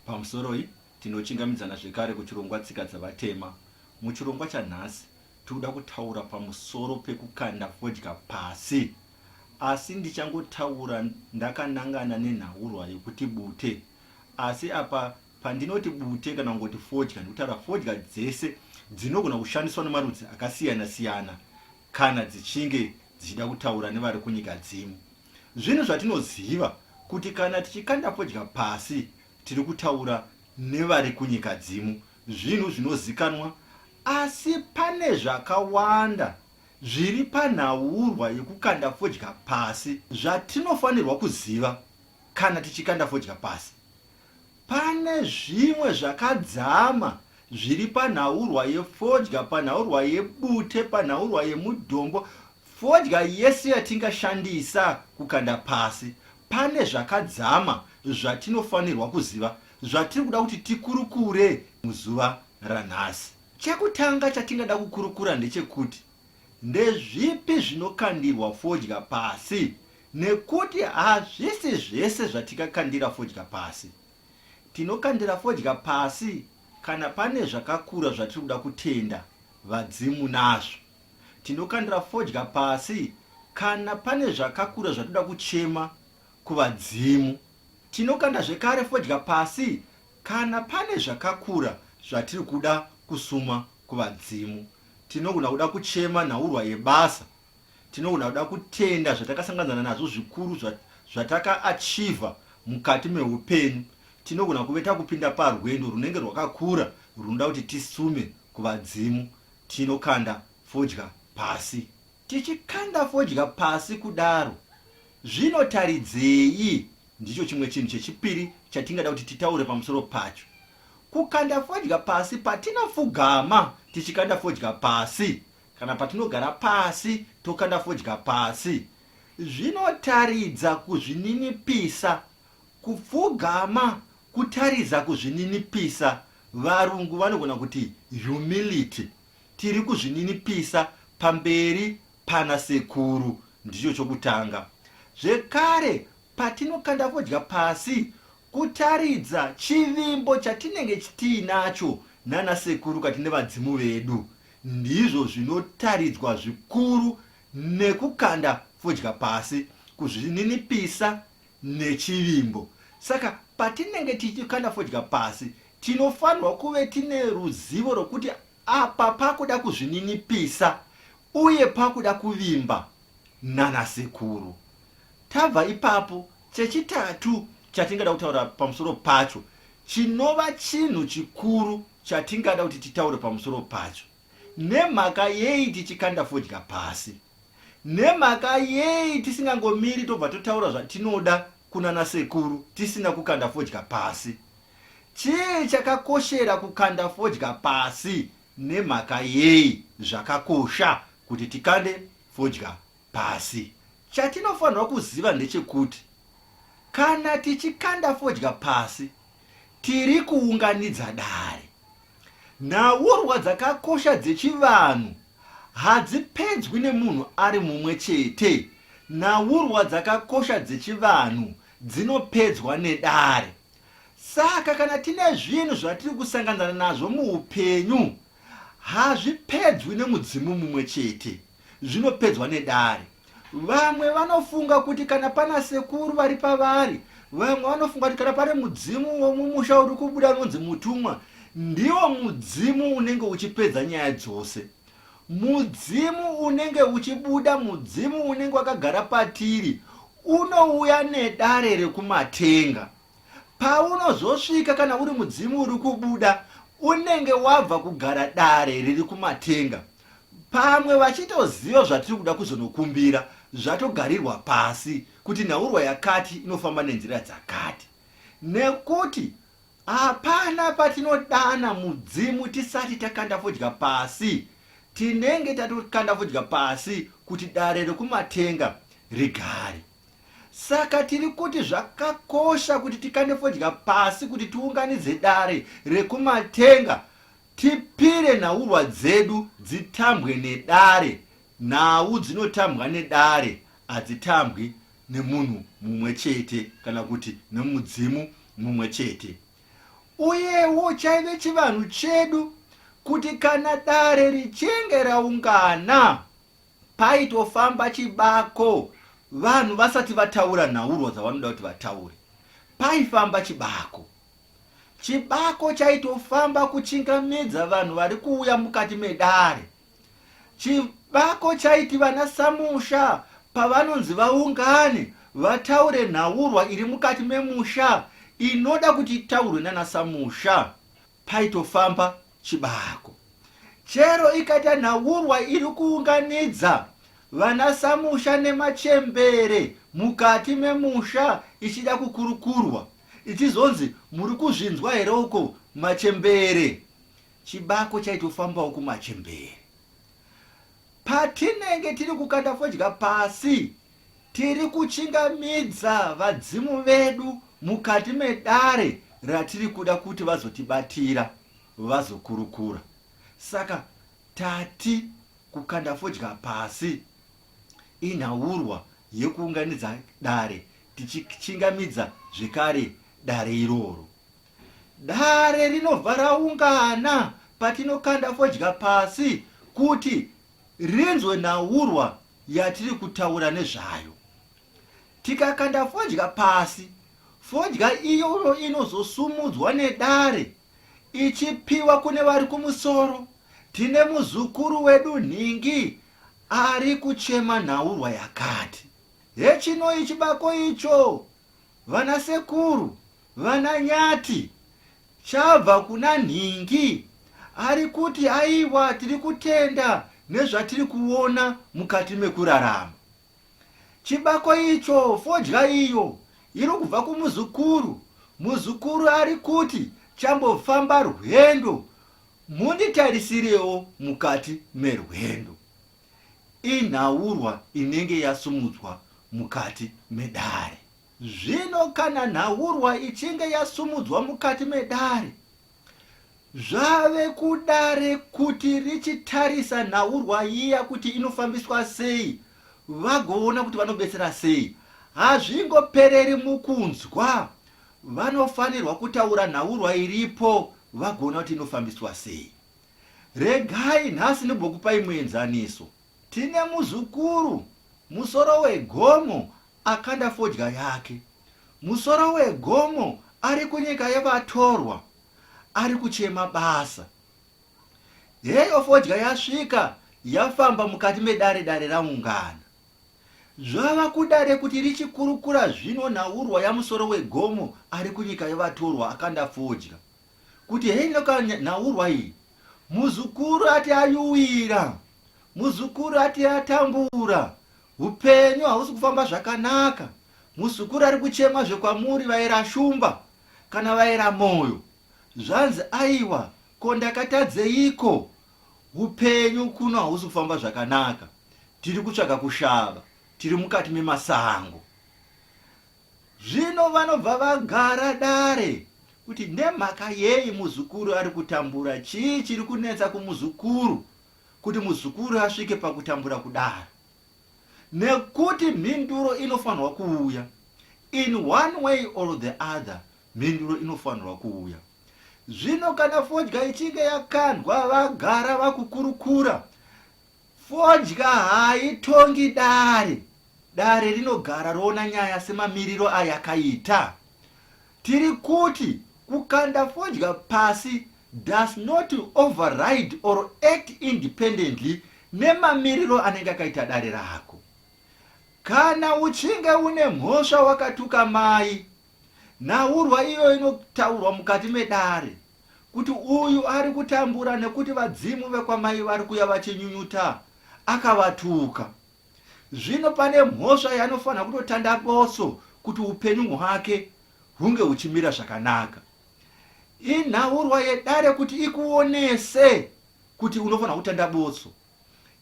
Pamusoroi, tinochingamidzana zvekare kuchirongwa Tsika Dzavatema. Muchirongwa chanhasi, tikuda kutaura pamusoro pekukanda fodya pasi. Asi ndichangotaura ndakanangana nenhaurwa yekuti bute. Asi apa pandinoti bute kana kungoti fodya, ndikutaura fodya dzese dzinogona kushandiswa nemarudzi akasiyana-siyana kana dzichinge dzichida kutaura nevari kunyika dzimu. Zvinhu zvatinoziva kuti kana tichikanda fodya pasi tiri kutaura nevari kunyika dzimu zvinhu zvinozikanwa asi pane zvakawanda zviri panhaurwa yekukanda fodya pasi zvatinofanirwa kuziva kana tichikanda fodya pasi. Pane zvimwe zvakadzama zviri panhaurwa yefodya, panhaurwa yebute, panhaurwa yemudhombo, fodya yese yatingashandisa kukanda pasi. Pane zvakadzama zvatinofanirwa kuziva zvatiri kuda kuti tikurukure muzuva ranhasi. Chekutanga chatingada kukurukura ndechekuti ndezvipi zvinokandirwa fodya pasi nekuti hazvisi zvese zvatikakandira fodya pasi. Tinokandira fodya pasi kana pane zvakakura zvatiri kuda kutenda vadzimu nazvo. Tinokandira fodya pasi kana pane zvakakura zvatinoda kuchema kuvadzimu. Tinokanda zvekare fodya pasi kana pane zvakakura zvatiri kuda kusuma kuvadzimu. Tinogona kuda kuchema nhaurwa yebasa. Tinogona kuda kutenda zvatakasanganana nazvo zvikuru zvatakaachivha mukati meupenyu. Tinogona kuve takupinda parwendo runenge rwakakura runoda kuti tisume kuvadzimu. Tinokanda fodya pasi. Tichikanda fodya pasi kudaro zvinotaridzei? Ndicho chimwe chinhu chechipiri chatingada kuti titaure pamusoro pacho. Kukanda fodya pasi patinopfugama tichikanda fodya pasi kana patinogara pasi tokanda fodya pasi zvinotaridza kuzvininipisa. Kupfugama kutaridza kuzvininipisa. Varungu vanogona kuti humility. Tiri kuzvininipisa pamberi pana sekuru ndicho chokutanga. Zvekare patinokanda fodya pasi kutaridza chivimbo chatinenge tiinacho nana sekuru kati nevadzimu vedu. Ndizvo zvinotaridzwa zvikuru nekukanda fodya pasi, kuzvininipisa nechivimbo. Saka patinenge tichikanda fodya pasi tinofanirwa kuve tine ruzivo rwokuti apa pakuda kuzvininipisa uye pakuda kuvimba nanasekuru. Tabva ipapo, chechitatu chatingada kutaura pamusoro pacho chinova chinhu chikuru chatingada kuti titaure pamusoro pacho. Nemhaka yei tichikanda fodya pasi? Nemhaka yei tisingangomiri tobva totaura zvatinoda kunana sekuru tisina kukanda fodya pasi? Chii chakakoshera kukanda fodya pasi? Nemhaka yei zvakakosha kuti tikande fodya pasi? Chatinofanirwa kuziva ndechekuti kana tichikanda fodya pasi tiri kuunganidza dare. Nhaurwa dzakakosha dzechivanhu hadzipedzwi nemunhu ari mumwe chete. Nhaurwa dzakakosha dzechivanhu dzinopedzwa nedare. Saka kana tine zvinhu zvatiri kusanganana nazvo muupenyu hazvipedzwi nemudzimu mumwe chete, zvinopedzwa nedare. Vamwe vanofunga kuti kana pana sekuru vari pavari, vamwe vanofunga kuti kana pane mudzimu womumusha uri kubuda unonzi mutumwa, ndiwo mudzimu unenge uchipedza nyaya dzose. Mudzimu unenge uchibuda, mudzimu unenge wakagara patiri, unouya nedare rekumatenga. Paunozosvika kana uri mudzimu uri kubuda, unenge wabva kugara dare riri kumatenga. Pamwe vachitoziva zvatiri kuda kuzonokumbira, zvatogarirwa pasi kuti nhaurwa yakati inofamba nenzira dzakati. Nekuti hapana patinodana mudzimu tisati takanda fodya pasi. Tinenge tatokanda fodya pasi kuti dare rekumatenga rigare. Saka tiri kuti zvakakosha kuti tikande fodya pasi kuti tiunganidze dare rekumatenga tipire nhaurwa dzedu dzitambwe nedare. Nhau dzinotambwa nedare hadzitambwi nemunhu mumwe chete kana kuti nemudzimu mumwe chete. Uyewo chaive chivanhu chedu kuti kana dare richinge raungana, paitofamba chibako vanhu vasati vataura nhaurwa dzavanoda kuti vataure. Paifamba chibako. Chibako chaitofamba kuchingamidza vanhu vari kuuya mukati medare. Chibako chaiti vana samusha pavanonzi vaungane vataure nhaurwa iri mukati memusha inoda kuti itaurwe nana samusha, paitofamba chibako. Chero ikaita nhaurwa iri kuunganidza vana samusha nemachembere mukati memusha ichida kukurukurwa, ichizonzi muri kuzvinzwa here uko machembere, Chibako chaitofambawo kumachembere. Patinenge tiri kukanda fodya pasi, tiri kuchingamidza vadzimu vedu mukati medare ratiri kuda kuti vazotibatira, vazokurukura. Saka tati kukanda fodya pasi inhaurwa yekuunganidza dare tichichingamidza zvekare dare iroro. Dare rinobva raungana patinokanda fodya pasi kuti rinzwe nhaurwa yatiri kutaura nezvayo. Tikakanda fodya pasi, fodya iyoyo inozosumudzwa nedare ichipiwa kune vari kumusoro. Tine muzukuru wedu nhingi ari kuchema nhaurwa yakati. Hechinoi chibako icho Vanasekuru vana Nyati chabva kuna nhingi ari kuti aiwa tiri kutenda nezvatiri kuona mukati mekurarama. Chibako icho fodya iyo iri kubva kumuzukuru, muzukuru ari kuti chambofamba rwendo munditarisirewo mukati merwendo. Inhaurwa inenge yasumudzwa mukati medare. Zvino kana nhaurwa ichinge yasumudzwa mukati medare, zvave kudare kuti richitarisa nhaurwa iya kuti inofambiswa sei vagoona kuti vanobetsera sei. Hazvingopereri mukunzwa, vanofanirwa kutaura nhaurwa iripo vagoona kuti inofambiswa sei. Regai nhasi ndimbokupai muenzaniso. Tine muzukuru musoro wegomo akanda fodya yake. Musoro wegomo ari kunyika yevatorwa ari kuchema basa. Heyo fodya yasvika yafamba mukati medare dare raungana. Zvava kudare kuti richikurukura zvino nhaurwa yamusoro wegomo ari kunyika yevatorwa akanda fodya. Kuti heinoka nhaurwa iyi. Muzukuru ati ayuwira. Muzukuru ati atambura. Hupenyu hausi kufamba zvakanaka. Muzukuru ari kuchema zvekwamuri vaera Shumba kana vaera Moyo. Zvanzi aiwa ko ndakatadzeiko? Hupenyu kuno hausi kufamba zvakanaka. Tiri kutsvaga kushava. Tiri mukati memasango. Zvino vanobva vagara dare kuti nemhaka yei muzukuru ari kutambura, chii chiri kunetsa kumuzukuru kuti muzukuru asvike pakutambura kudaro. Nekuti mhinduro inofanirwa kuuya in one way or the other, mhinduro inofanirwa kuuya. Zvino kana fodya ichinge yakandwa vagara vakukurukura, Fodya haitongi dare. Dare rinogara roona nyaya semamiriro ayakaita. Tiri kuti kukanda fodya pasi does not override or act independently nemamiriro anenge akaita dare rako. Kana uchinge une mhosva wakatuka mai, nhaurwa iyoyo inotaurwa mukati medare. kuti uyu ari kutambura nekuti vadzimu vekwamai vari kuya vachinyunyuta akavatuka. Zvino pane mhosva yaanofanira kutotanda botso kuti upenyu hwake hunge huchimira zvakanaka. Inhaurwa yedare kuti ikuonese kuti unofanira kutanda botso.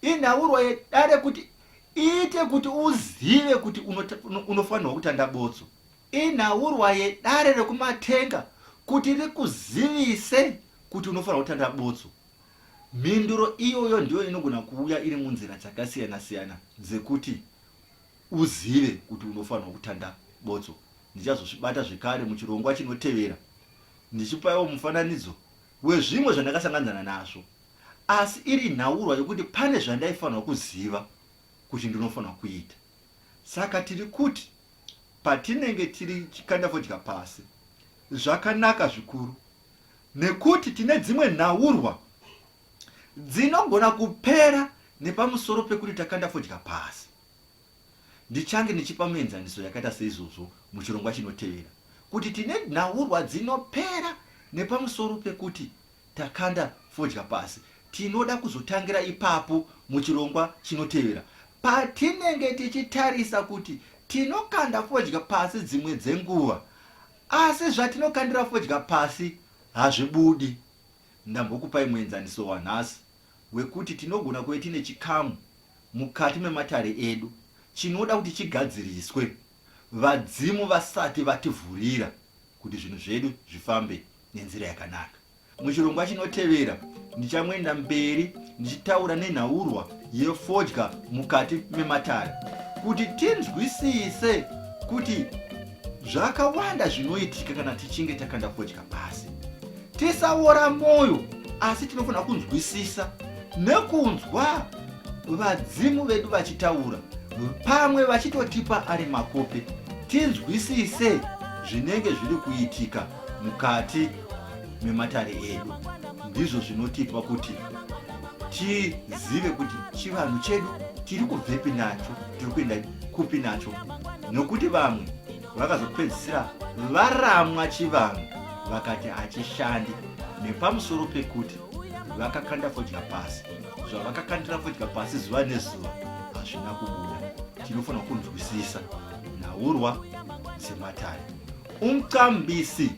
Inhaurwa yedare kuti iite kuti uzive kuti unofanirwa kutanda botso. Inhaurwa yedare rekumatenga kuti rikuzivise kuti unofanirwa kutanda botso. Mhinduro iyoyo ndiyo inogona kuuya iri munzira dzakasiyana-siyana dzekuti uzive kuti unofanirwa kutanda botso. Ndichazozvibata zvekare muchirongwa chinotevera. ndichipaiwo mufananidzo wezvimwe zvandakasanganidzana nazvo asi iri nhaurwa yokuti pane zvandaifanirwa kuziva kuti ndinofanirwa kuita. Saka tiri kuti patinenge tiri chikanda fodya pasi zvakanaka zvikuru nekuti tine dzimwe nhaurwa dzinogona kupera nepamusoro pekuti takanda fodya pasi. Ndichange ndichipa muenzaniso yakaita seizvozvo muchirongwa chinotevera kuti tine nhaurwa dzinopera nepamusoro pekuti takanda fodya pasi. Tinoda kuzotangira ipapo muchirongwa chinotevera patinenge tichitarisa kuti tinokanda fodya pasi dzimwe dzenguva asi zvatinokandira fodya pasi hazvibudi. Ndambokupai muenzaniso wanhasi wekuti tinogona kuve tine chikamu mukati mematare edu chinoda kuti chigadziriswe vadzimu vasati vativhurira kuti zvinhu zvedu zvifambe nenzira yakanaka. Muchirongwa chinotevera ndichamboenda mberi ndichitaura nenhaurwa yefodya mukati mematare kuti tinzwisise kuti zvakawanda zvinoitika kana tichinge takanda fodya pasi. Tisaora mwoyo asi tinofanira kunzwisisa nekunzwa vadzimu vedu vachitaura pamwe vachitotipa ari makope tinzwisise zvinenge zviri kuitika mukati mematare edu. Ndizvo zvinotipa kuti tizive kuti chivanhu chedu tiri kubvepi nacho, tiri kuenda kupi nacho, nokuti vamwe vakazopedzisira varamwa chivanhu vakati hachishandi nepamusoro pekuti vakakanda fodya pasi. Zvavakakandira fodya pasi zuva nezuva hazvina kubuda. Tinofanira kunzwisisa nhaurwa dzematare. Umqambisi,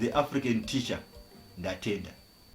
the African teacher. Ndatenda.